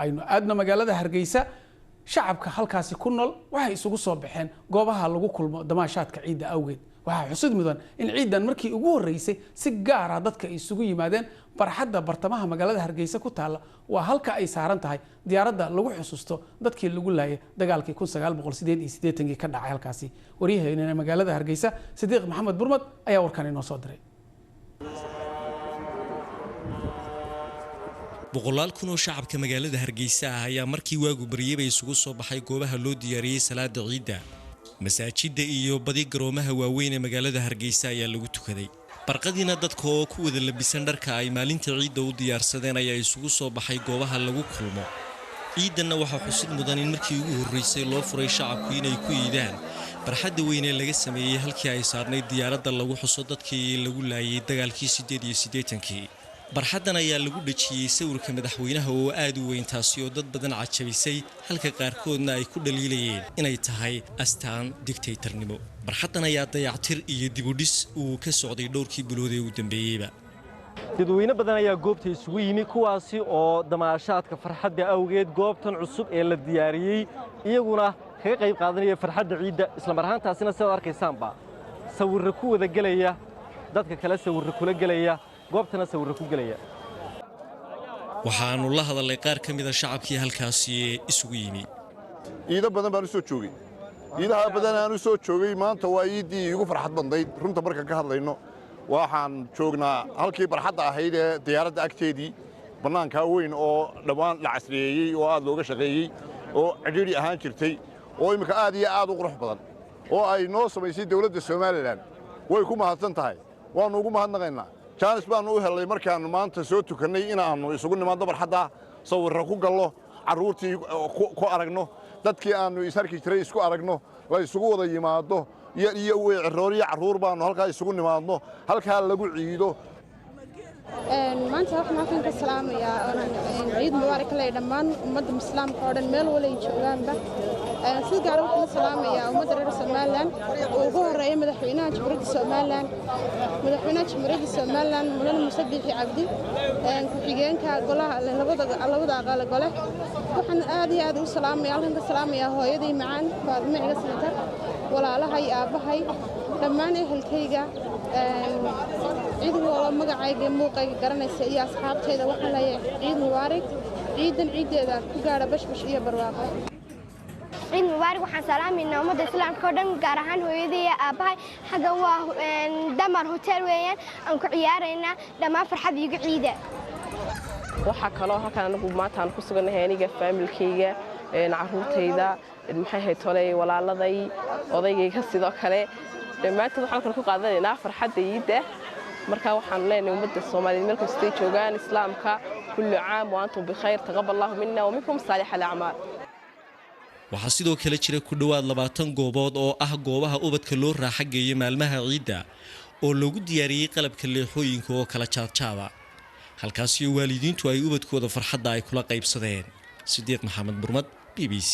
Aynu aadno magaalada Hargeysa. Shacabka halkaasi ku nool waxay isugu soo baxeen goobaha lagu kulmo damaashaadka ciidda awgeed. Waxaa xusid mudan in ciidan markii ugu horreysay si gaara dadka ay isugu yimaadeen barxadda bartamaha magaalada Hargeysa ku taalla, waa halka ay saaran tahay diyaaradda lagu xusuusto dadkii lagu laayay dagaalkii 1988-kii ka dhacay halkaasi. Waryaheena magaalada Hargeysa, Sidiiq Maxamed Burmad, ayaa warkan inoo soo diray. Boqolaal kun oo shacabka magaalada Hargeysa ah ayaa markii waagu baryay isugu soo baxay goobaha loo diyaariyey salaada ciidda. Masaajidda iyo badi garoomaha waaweyn ee magaalada Hargeysa ayaa lagu tukaday. Barqadiina dadka oo ku wada labisan dharka ay maalinta ciidda u diyaarsadeen ayaa isugu soo baxay goobaha lagu kulmo. Ciidanna waxaa xusid mudan in markii ugu horreysay loo furay shacabku inay ku iidaan barxadda weyn ee laga sameeyey halkii ay saarnayd diyaaradda lagu xuso dadkii lagu laayay dagaalkii 88-kii. Barxaddan ayaa lagu dhejiyey sawirka madaxweynaha oo aad u weyn, taasi oo dad badan cajabisay, halka qaarkoodna ay ku dhaliilayeen inay tahay astaan digtaytarnimo. Barxaddan ayaa dayactir iyo dibudhis uu ka socday dhowrkii bilood ee ugu dambeeyeyba. Dadweyne badan ayaa goobta isugu yimi, kuwaasi oo damaashaadka farxadda awgeed goobtan cusub ee la diyaariyey iyaguna kaga qayb qaadanaya farxadda ciidda, isla mar ahaantaasina sidaad arkaysaanba sawirro ku wada gelaya, dadka kale sawirro kula gelaya, goobtana sawirro ku gelaya. Waxaannu la hadalnay qaar ka mida shacabkii halkaasi isugu yimi. Iido badan baan u soo joogay, iidaha badan aan u soo joogay, maanta waa iiddii iigu farxad badnayd. Runta markaan ka hadlayno, waxaan joognaa halkii barxadda ahayd ee diyaaradda agteedii, bannaankaa weyn oo dhammaan la casriyeeyey oo aad looga shaqeeyey oo cidhiidhi ahaan jirtay oo imminka aad iyo aad u qurux badan oo ay noo samaysay dawladda Somalilan. Way ku mahadsan tahay, waannu ugu mahadnaqaynaa. Jaanis baannu u hellay markaannu maanta soo tukannay inaannu isugu nimaadno barxaddaa, sawirro ku gallo, carruurtii ku aragno, dadkii aannu isarki jiray isku aragno, la isugu wada yimaado, iyo ciroor iyo carruur baannu halkaa isugu nimaadno, halkaa lagu ciido. Maanta waxaan halkan ka salaamayaa, ciid mubaarak leh dhammaan ummadda islaamka oo dhan meel wala ay joogaanba. Si gaar ah waxaan salaamayaa ummadda reer Somaliland oo ugu horeeya madaxweynaha Jamhuuriyadda Somaliland, madaxweynaha Jamhuuriyadda Somaliland Mudane Muuse Biixi Cabdi, ku-xigeenka golaha labada aqal gole. Waxaan aad iyo aad u salaamaya, halkan ka salaamayaa hooyaday macaan Faadimo Ciga Sanatar, walaalahay, aabbahay, dhammaan ehelkayga, cid walba magacayga muuqayga garanaysa iyo asxaabtayda. Waxaan leeyahay ciid mubaarak, ciidan ciiddeeda ku gaadha bashbash iyo barwaaqo. Ciid mubaarak. Waxaan salaamaynaa ummadda islaamka oo dhan, gaar ahaan hooyadii iyo aabbahay. Xaggan waa Damar Hotel weeyaan, aan ku ciyaaraynaa dhammaan. Farxad iigu ciida. Waxaa kaloo halkan anigu maanta aan ku sugannahay aniga, faamilkayga, caruurtayda, maxay ahayd toley, walaaladay, odaygayga, sidoo kale dhammaantood waxaan kale ku qaadanaynaa farxadda ciidda. Marka waxaanu leenahay ummadda Soomaaliyeed meel kastay joogaan islaamka, kullu caam wa antum bikhayr, taqabbal allahu minna wa minkum saalix alacmaal. Waxaa sidoo kale jira ku dhowaad 20 goobood oo ah goobaha ubadka loo raaxa geeyo maalmaha ciidda oo loogu diyaariyey qalabka leexooyinka oo kala jaadjaada, halkaasiyo waalidiintu ay ubadkooda farxadda ay kula qaybsadeen. Sidiiq Maxamed Burmad, BBC,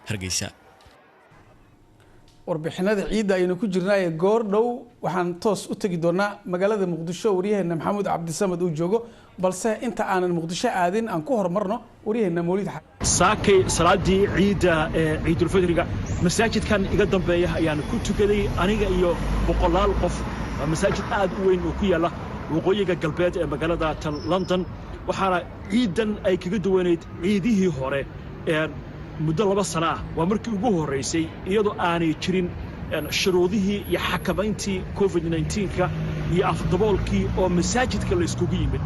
Hargeysa. Warbixinada ciidda aynu ku jirnaaye, goor dhow waxaan toos u tegi doonaa magaalada Muqdisho, waryaheena Maxamuud Cabdisamad uu joogo, balse inta aanan Muqdisho aadin aan ku horumarno waryaheena Mawlid. Saakay salaadii ciidda ee ciidulfidriga masaajidkan iga dambeeya ayaan ku tukaday aniga iyo boqolaal qof. Waa masaajid aad u weyn oo ku yaalla waqooyiga galbeed ee magaalada tan London. Waxaana ciiddan ay kaga duwanayd ciidihii hore ee muddo 2 sano ah, waa markii ugu horraysay iyadoo aanay jirin shuruudihii iyo xakamayntii COVID 19-ka iyo afdaboolkii oo masaajidka la iskugu yimid.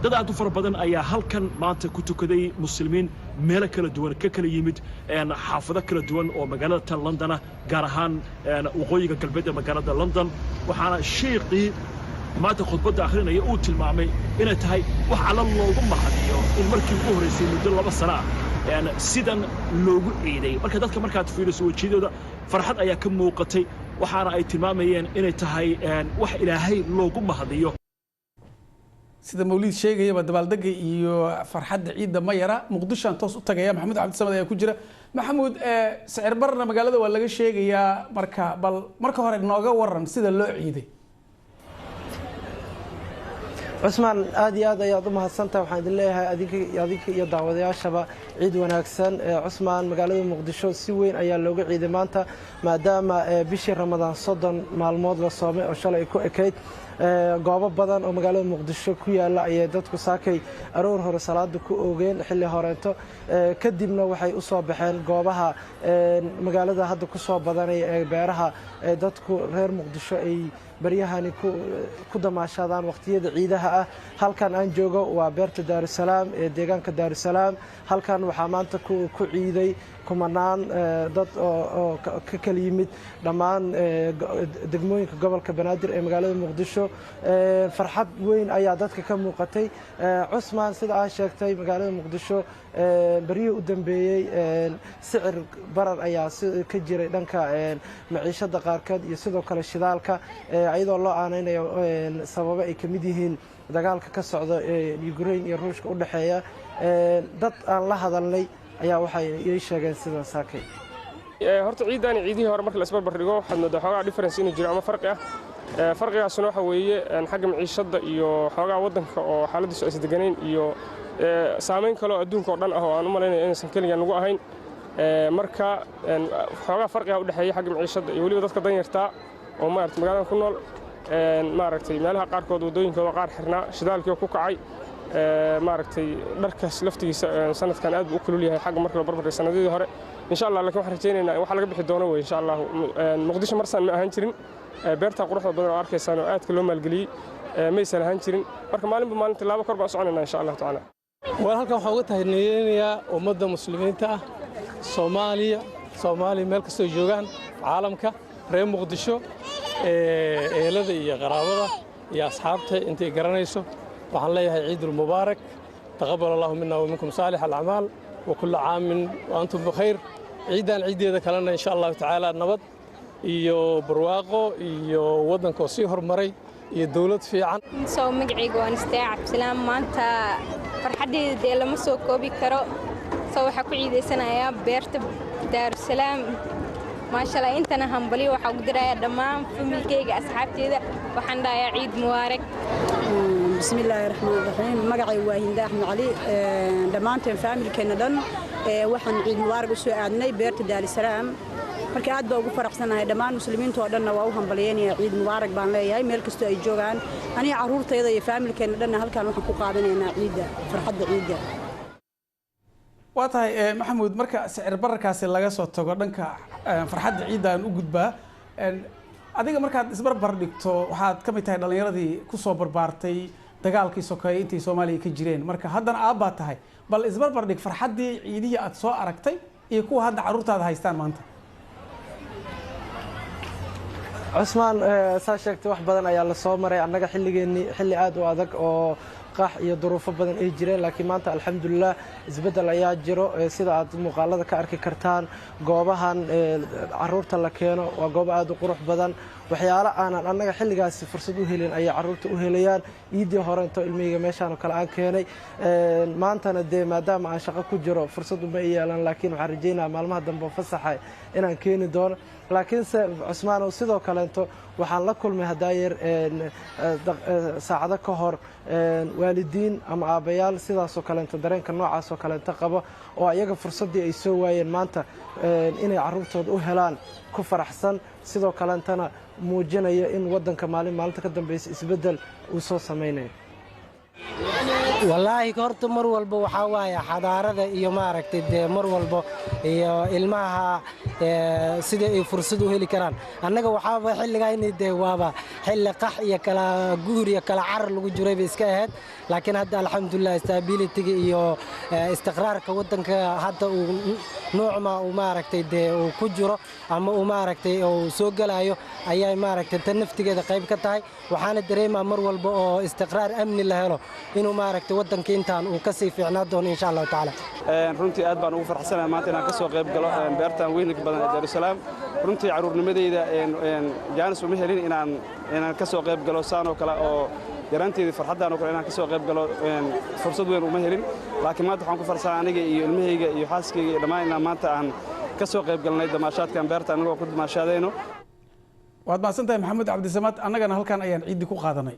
Dad aad u fara badan ayaa halkan maanta ku tukaday, muslimiin meelo kala duwan ka kala yimid, xaafado kala duwan oo magaalada tan Londona, gaar ahaan waqooyiga galbeed ee magaalada London. Waxaana shiiqii maanta khudbadda akhrinaya uu tilmaamay inay tahay wax alla loogu mahadiyo in markii ugu horraysay muddo 2 sano ah sidan loogu ciiday. Marka dadka markaad fiiriso wejiyadooda farxad ayaa ka muuqatay, waxaana ay tilmaamayeen inay tahay wax Ilaahay loogu mahadiyo. Sida Mawliid sheegayaba, dabaaldega iyo farxadda ciidda ma yara. Muqdishoan toos u tagaya, Maxamuud Cabdisamad ayaa ku jira. Maxamuud, sicir bararna magaalada waa laga sheegayaa, marka bal marka hore nooga waran sida loo ciiday. Cusmaan, aad iyo aad ayaad u mahadsantahay. Waxaan idin leeyahay adinka iyo daawadayaashaba ciid wanaagsan. Cusmaan, magaalada Muqdisho si weyn ayaa looga ciiday maanta, maadaama bishii Ramadaan 30 maalmood la soomay oo shalay ay ku ekayd. Goobo badan oo magaalada Muqdisho ku yaala ayay dadku saakay aroor hore salaada ku oogeen xilli horeeto, kadibna waxay u soo baxeen goobaha magaalada hadda ku soo badanaya ee beeraha dadku reer Muqdisho ay baryahani ku damaashaadaan waqtiyada ciidaha ah. Halkan aan joogo waa beerta Daarusalaam ee deegaanka Daarusalaam. Halkan waxaa maanta ku ciiday kumanaan dad oo ka kala yimid dhammaan degmooyinka gobolka Banaadir ee magaalada Muqdisho. Farxad weyn ayaa dadka ka muuqatay. Cusmaan, sida aa sheegtay, magaalada Muqdisho beryihii u dambeeyey sicir barar ayaa ka jiray dhanka maciishada qaarkeed iyo sidoo kale shidaalka, iyadoo loo aaneynayo sababo ay ka mid yihiin dagaalka ka socda Ukraine iyo Ruushka u dhexeeya. Dad aan la hadalnay ayaa waxay ii sheegeen sidan saakay. Horta ciiddaani ciidihii hore marka la isbarbar dhigo, waxaad moodaa xoogaa difference inuu jiro ama farqi ah. Farqigaasuna waxa weeye xagga maciishadda iyo xoogaa waddanka oo xaaladdiisu aysan deganayn iyo saamayn kaloo adduunka oo dhan ah oo aan u malaynaya inaysan keligan lagu ahayn. Marka xoogaa farqiga u dhexeeya xagga maciishadda iyo weliba dadka danyartaa oo maarata magaalada ku nool, maaragtay, meelaha qaarkood waddooyinkooda qaar xirnaa, shidaalkii oo ku kacay, maaragtay, dharkaas laftigiisa sanadkan aad buu u kulul yahay xagga marka la barbar sanadihii hore, insha Allah. Laakiin waxaan rajaynaynaa waxa laga bixi doono wey, insha Allah. Muqdisho marsaan ma ahaan jirin. Beerta quruxda badan oo arkaysaan oo aadka loo maalgeliyey maysan ahaan jirin. Marka maalinba maalin tilaabo kor baan soconaynaa, insha Allahu tacaala. Waan halkan waxaan uga tahniyeynayaa ummadda muslimiinta ah, Soomaaliya, Soomaaliya meel kastoo joogaan caalamka, reer Muqdisho, eelada iyo qaraabada iyo asxaabta intay garanayso. Waxaan leeyahay ciidul mubaarak، تقبل الله منا ومنكم صالح الأعمال وكل عام وأنتم بخير. Ciidan ciideeda kalena, insha Allahu tacaala, nabad iyo barwaaqo iyo waddankoo sii horumaray iyo dowlad fiican. Soo magacayga waan Istaac Cabdisalaam. Maanta farxaddeeda dee lama soo koobi karo. Soo waxaa ku ciidaysanayaa beerta Daarusalaam, maasha Allah. Intana hambalyo waxaa ugu dirayaa dhammaan familkeyga, asxaabteeda. Waxaan dhahayaa ciid mubaarak. Bismillaahi raxmaan raxiim. Magacay waa Hinda Axmed Cali. Dhammaanteen faamilkeenna dhan waxaan ciid mubaarak u soo aadnay beerta Daarusalaam. Marka aad baa ugu faraxsanahay. Dhammaan muslimiinta oo dhanna waa u hambalyeynaya, ciid mubaarak baan leeyahay meel kastoo ay joogaan. Aniga, carruurtayda iyo faamilkeenna dhanna halkaan waxaan ku qaadanaynaa ciidda, farxadda ciidda. Waa tahay, Maxamuud. Marka sicir bararkaasi laga soo tago, dhanka farxadda ciidda aan u gudbaa. Adiga markaad isbarbar dhigto, waxaad ka mid tahay dhallinyaradii kusoo barbaartay dagaalkii sokeeye intay Soomaaliya ka jireen. Marka haddana aabbaa tahay. Bal isbarbar dhig farxaddii ciidihii aad soo aragtay iyo kuwa hadda carruurtaada haystaan maanta. Cusmaan, saa sheegtay, wax badan ayaa la soo maray. Annaga xilligeennii xilli aad u adag oo qax iyo duruufo badan ay jireen, laakiin maanta alxamdulilah isbeddel ayaa jiro. Sida aad muuqaalada ka arki kartaan, goobahan caruurta la keeno waa goobo aad u qurux badan. Waxyaalo aanan annaga xilligaasi fursad u helin ayay caruurta u helayaan. Iidii hore into ilmihayga meeshaan oo kale aan keenay. Maantana dee maadaama aan shaqo ku jiro fursad uma yeelan, laakiin waxaan rajeynaya maalmaha dambe oo fasaxa inaan keeni doono. Laakiinse Cusmaanow, sidoo kaleento waxaan la kulmay hadaayeer saacado ka hor waalidiin ama aabbayaal sidaasoo kaleento dareenka noocaasoo kaleento qabo, oo ayaga fursaddii ay soo waayeen maanta inay carruurtooda u helaan ku faraxsan, sidoo kaleentana muujinaya in waddanka maalin maalinta ka dambaysa isbeddel uu soo samaynayo. Wallaahi horta mar walba waxaa waaye xadaarada iyo maaragtay dee mar walba iyo ilmaha sida ay fursad u heli karaan. Annaga waxaaba xilligayni dee waaba xilli qax iyo kala guur iyo kala carar lagu jiray bay iska ahayd. Laakiin hadda alxamdulilah, stability-ga iyo istiqraarka waddanka hadda uu noocma uu maaragtay dee uu ku jiro ama uu maaragtay uu soo gelayo ayay maaragtay tan naftigeeda qayb ka tahay. Waxaana dareemaa mar walba oo istiqraar amni la helo inuu maaragtay waddanka intaan uu kasii fiicnaa doono, insha Allahu tacaala. Runtii aad baan ugu farxsanahay maanta inaan ka soo qayb galo beertan weynka badan ee Daarusalaam. Runtii carruurnimadeyda jaanis uma helin inaan ka soo qayb galo saan oo kale, oo yaraanteedii farxaddan oo kale inaan ka soo qayb galo fursad weyn uma helin. Laakiin maanta waxaan ku farxsanahay aniga iyo ilmahayga iyo xaaskayga iyo dhammaan inaan maanta aan ka soo qayb galnay damaashaadkan beerta anagoo ku damaashaadayno. Waad mahadsan tahay, Maxamuud Cabdisamad. Annagana halkan ayaan ciiddi ku qaadanay.